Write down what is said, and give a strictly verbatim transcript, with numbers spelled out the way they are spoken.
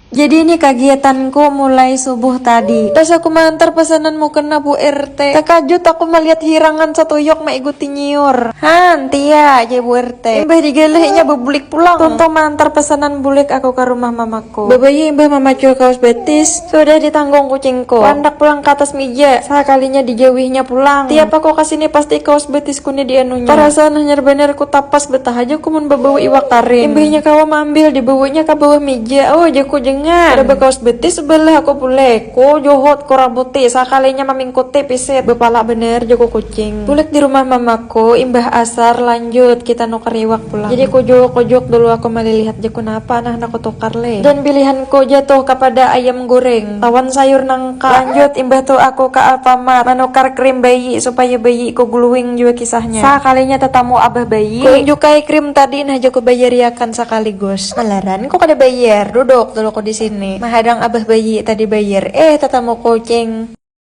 Jadi ini kagiatanku mulai subuh tadi. Pas aku maantar pesanan mukena Bu R T. Takajut aku malihat hirangan satuyok maiguti nyiur. Han, Tia, jar Bu R T. Imbah digalih inya bebulik pulang. Tuntung maantar pesanan bulik aku ka rumah mamaku. Babayi imbah mamacul kaus betis, sudah ditanggung kucingku. Landak pulang ka atas mija, sakalinya dijauhnya pulang. Tiap aku ka sini pasti kaus betisku ni dianunya. Parasaan hanyar banar ku tapas betah haja ku mun babawa iwak karing. Imbahnya kawa maambil, dibawanya ka bawah mija. Oh, jaku jengan. Kada bakaus betis sebelah aku bulek. Ku juhut, ku rabuti, sakalinya mamingkuti pisit. Bapala banar jaku kucing. Bulek di rumah mamaku, imbah asar lanjut kita nukar iwak pulang. Jadi kujuk-kujuk dulu aku malilihat jaku napa nah handak kutukar leh. Dan pilihanku jatuh kapada ayam goreng lawan sayur nangka. Lanjut imbah tu aku ka Alfamart manukar krim bayi supaya bayiku glowing jua kisahnya. Sakalinya tatamu abah bayi. Kuunjukai krim tadi nah jaku bayariakan sakaligus. Malaran ku kada bayar, duduk dulu ku di sini. Mahadang abah bayi tadi bayar. Eh, tatamu kucing.